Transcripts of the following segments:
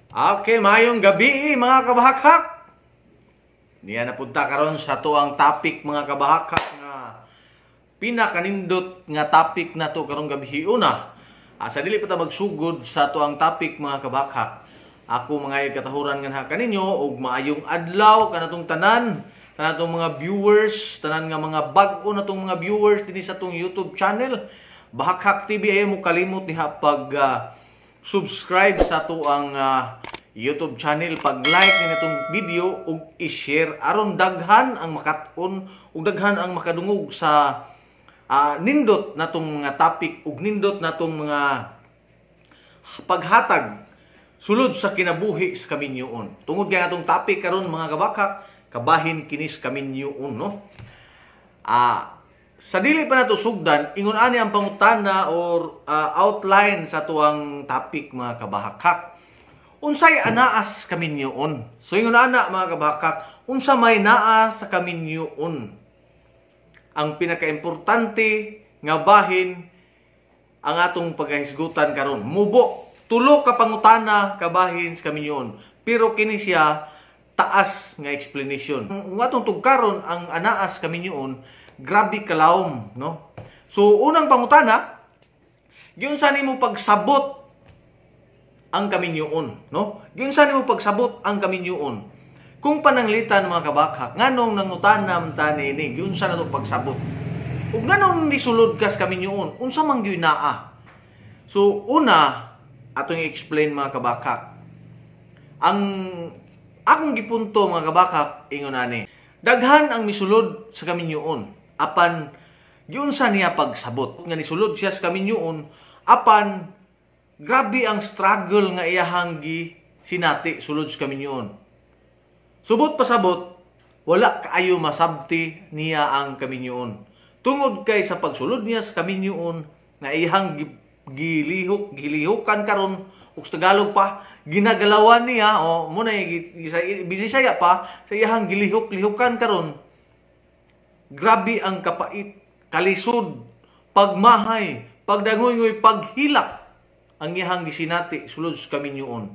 Okay, maayong gabi, mga kabahakhak. Niya napunta karon sa atuang topic, mga kabahakhak, nga pinakanindot nga topic nato karong gabi una. Sa dili pa ta magsugod sa atuang topic, mga kabahakhak, ako mga katahuran nga kaninyo ug maayong adlaw kanatong tanan, tanan atong mga viewers, tanan nga mga bag-o natong mga viewers dinhi sa atong YouTube channel Bahakhak TV. Ayaw mo kalimot diha pag subscribe sa atuang YouTube channel, pag-like ni atong video ug i-share aron daghan ang makat-on ug daghan ang makadungog sa nindot natong mga topic ug nindot natong mga paghatag sulod sa kinabuhi sa kaminyoon. Tungod kay atong topic karon, mga kabahakhak, kabahin kinis kaminyoon, no? Sa dili pa nato sugdan, ingon ani ang pangutana or outline sa tuang topic, mga kabahakhak. Unsay anaas kaminyoon? So ingon ana, mga kabahakhak, unsa may naa sa kaminyoon? Ang pinakaimportante nga bahin ang atong paghahisgutan karon. Mubo tulo ka pangutana kabahin sa kaminyoon. Pero kini siya taas nga explanation. Kung atong tugkaron ang anaas kaminyoon, grabe kalawom, no? So unang pangutana, giunsa nimo pagsabot ang kaminyoon, no? Giunsa nimo pagsabot ang kaminyoon? Kung pananglitan, mga kabahakhak, nganong nangutanam ta niini, giunsa nato pagsabot? Ug nganong nisulod kas kaminyoon, unsa man gyud naa? So una, atong i-explain, mga kabahakhak. Ang akong gipunto, mga kabahakhak, ingon ani. Daghan ang misulod sa kaminyoon apan giunsa niya pagsabot nga nisulod siya sa kaminyoon, apan grabe ang struggle nga iyahang gi sinati sulod sa kaminyoon. Subot pasabot, wala kaayo masabti niya ang kaminyoon. Tungod kay sa pagsulod niya sa kaminyoon nga iyahang gilihok, gilihokan karon ug sa Tagalog pa ginagalawan niya o muna sa Bisaya pa sa iyahang gilihok-lihokan karon, grabe ang kapait, kalisod, pagmahay, pagdangoy-ngoy, paghilak ang iyahang gisinati sulod sa kaminyoon.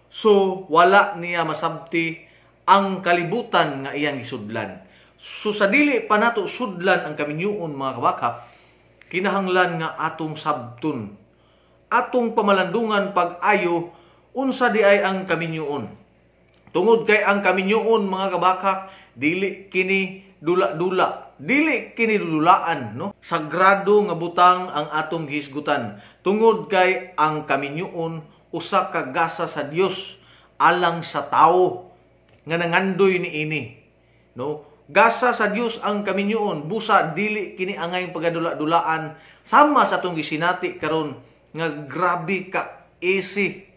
So wala niya masabti ang kalibutan nga iyang gisudlan. So sa dili pa nato sudlan ang kaminyoon, mga kabahakhak, kinahanglan nga atong sabton, atong pamalandungan pag-ayo unsa di ay ang kaminyoon. Tungod kay ang kaminyoon, mga kabahakhak, dili kini dula-dula, dili kini dudulaan, no? Sagrado nga butang ang atong gihisgutan. Tungod kay ang kaminyoon usa ka gasa sa Dios alang sa tawo nga nangandoy niini, no? Gasa sa Dios ang kaminyoon, busa dili kini angay pagadula-dulaan sama sa atong gisinati karon nga grabe ka easy.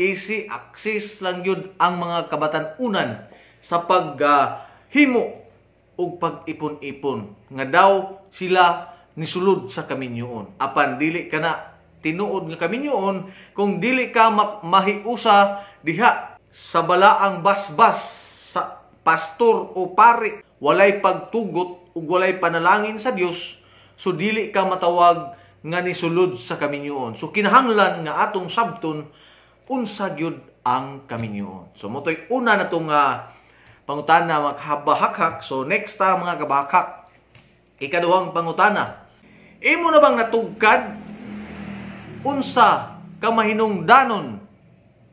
Easy access lang yun ang mga kabatan-unan sa paghimo ug pag-ipon-ipon nga daw sila nisulod sa kaminyoon. Apan dili kana tinuod nga kaminyoon kung dili ka mahiusa diha sa balaang basbas sa pastor o pari, walay pagtugot ug walay panalangin sa Dios, so dili ka matawag nga nisulod sa kaminyoon. So kinahanglan nga atong sabton unsa gyud ang kaminyoon. So motoy una natong pangutana, mga kabahakhak. So next ta, mga kabahakhak, ikaduhang pangutana. Imo na bang natugkad unsa ka mahinungdanon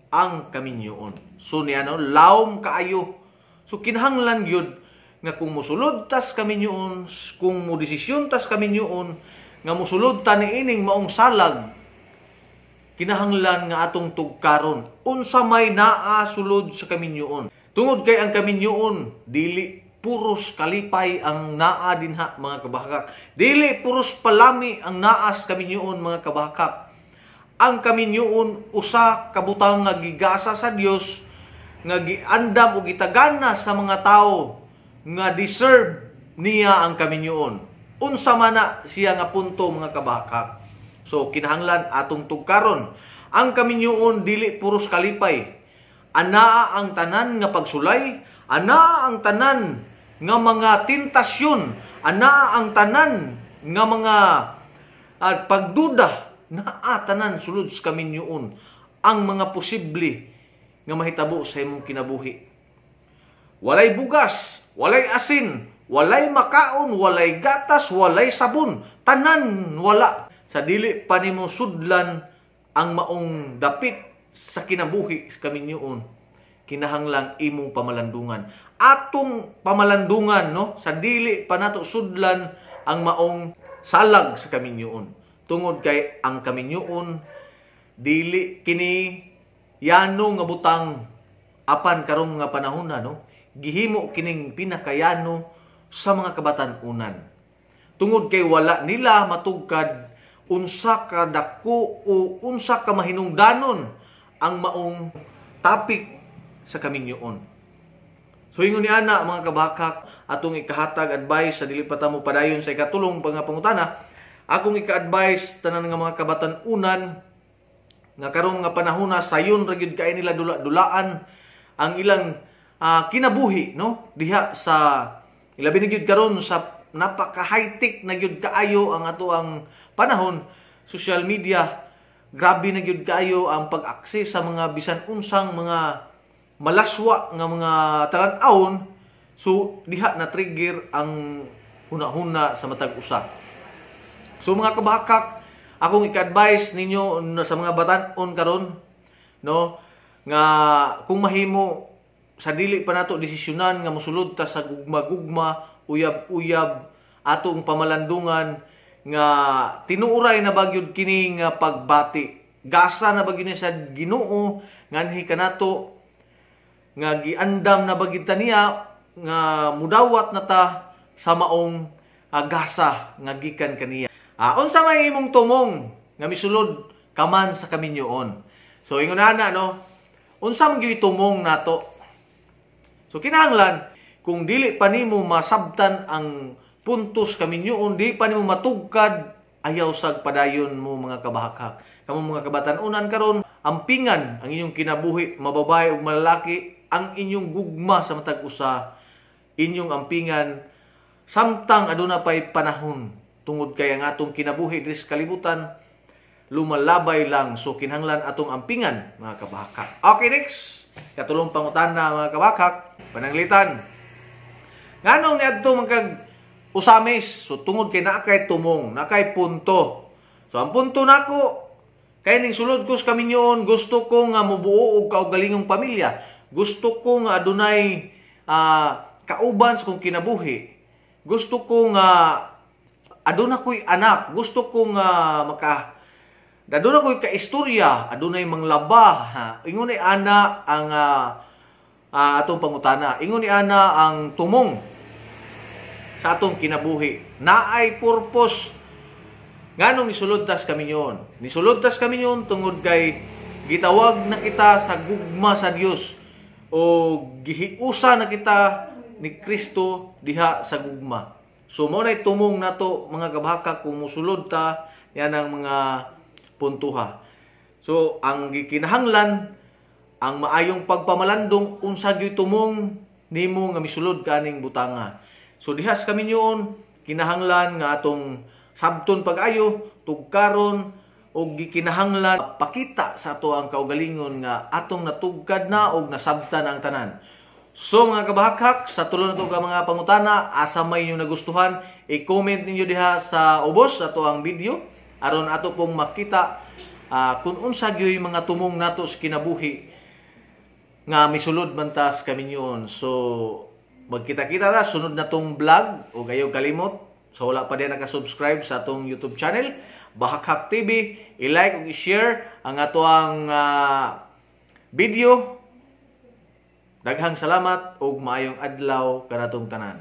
ang kaminyoon? So niya, no, lawom kaayo. So kinahanglan gyud nga kung mosulod tas kaminyoon, kung mo desisyon tas kaminyoon nga mosulod ta niining maong salag, kinahanglan nga atong tugkaron unsa may naa sulod sa kaminyoon. Tungod kay ang kaminyoon dili puros kalipay ang naa dinha, mga kabahakhak. Dili puros palami ang naas kaminyoon, mga kabahakhak. Ang kaminyoon usa ka butang nga gigasa sa Dios nga giandam o gitagana sa mga tawo nga deserve niya ang kaminyoon. Unsa man na siya nga punto, mga kabahakhak? So kinahanglan atong tugkaron. Ang kaminyoon dili puros kalipay. Anaa ang tanan nga pagsulay, anaa ang tanan nga mga tentasyon, anaa ang tanan nga mga pagduda, naa tanan sulod sa kaminyoon ang mga posible nga mahitabo sa imong kinabuhi. Walay bugas, walay asin, walay makaon, walay gatas, walay sabon, tanan wala. Sa dili pa nimo sudlan ang maong dapit sa kinabuhi sa kaminyoon, kinahanglang imong pamalandungan. Atong pamalandungan, no, sa dili pa nato sudlan ang maong salag sa kaminyoon. Tungod kay ang kaminyoon dili kini yano nga butang, apan karong nga panahon na, no, gihimo kining pinakayano sa mga kabatan-unan. Tungod kay wala nila matugkad unsa ka dako o unsa ka mahinungdanon ang maong topic sa kaminyoon. So ingon ni ana, mga kabakak, atong ikahatag advice sa dili pa ta mo padayon sa ikatulong nga pangutana, akong ika-advise tanan nga mga kabatan-unan nga karong nga panahona sayon ra gyud kay nila dula-dulaan ang ilang kinabuhi, no, diha sa ilabi na gyud karon sa napaka high-tech na gyud kaayo ang ato ang panahon, social media, grabe na gyud kaayo ang pag-access sa mga bisan unsang mga malaswa nga mga talan-awon. So diha na trigger ang huna-huna sa matag usa. So mga kabakak, akong ika-advise ninyo sa mga batan-on karon, no, nga kung mahimo sa dili pa nato desisyonan nga mosulod ta sa gugma-gugma, uyab-uyab, atong pamalandungan nga tinuuray na bagyod kini nga pagbati. Gasa na bagyod ni sa Ginoo nganhi kanato nga giandam na bagyod ta niya nga mudawat na ta sa maong gasa nga gikan kaniya. Unsa may imong tumong nga misulod kaman sa kaminyoon? So ingon ana, no, unsa man gyud tumong nato? So kinahanglan kung dili pa nimo masabtan ang puntos kaminyoon, di pa nimo matugkad, ayaw sag padayon mo, mga kabahakhak. Kamo mga kabatan-unan karon, ampingan ang inyong kinabuhi, mababae ug malalaki, ang inyong gugma sa matag usa, inyong ampingan samtang aduna pay panahon, tungod kay ang atong kinabuhi diri sa kalibutan lumalabay lang. So kinahanglan atong ampingan, mga kabahakhak. Okay, next. Katulong pangutana, mga kabahakhak, pananglitan. Nganong niadto man kag Ozamis? So tungod kay naa kay tumong, naa kay punto. So ang punto nako kay ning sulod ko sa kaminyoon, gusto ko nga mobuo og kaugalingong pamilya. Gusto ko nga adunay kauban sa kong kinabuhi. Gusto ko nga aduna ko'y anak. Gusto ko nga maka aduna ko'y kaistorya, adunay manglaba, ha. Ingon ni ana ang atong pangutana. Ingon ni ana ang tumong sa atong kinabuhi. Naay purpose nganong nisulod tas kaminyoon. Nisulod tas kaminyoon tungod kay gitawag na kita sa gugma sa Dios o gihiusa na kita ni Kristo diha sa gugma. So mao nay tumong nato, mga kabahaka, kung musulod ta yan ang mga puntuha. So ang gikinahanglan ang maayong pagpamalandong unsa gyud tumong nimo nga misulod kaning butanga. So diha sa kaminyoon kinahanglan nga atong sabton pag-ayo tugkaron og gikinahanglan pakita sa ato ang kaugalingon nga atong natugkad na og nasabtan ang tanan. So mga kabahakhak, sa tulo na to ka mga pangutana, asa may inyong nagustuhan, i-comment ninyo diha sa ubos ato ang video aron ato pong makita kung unsa gyud mga tumong nato sa kinabuhi nga misulod man ta sa kaminyoon. So magkita-kita ta sunod na tong vlog, o kayo kalimot sa wala pa din naka-subscribe sa atong YouTube channel Bahakhak TV, i-like ug i-share ang ato ang video. Daghang salamat ug maayong adlaw kanatong tanan.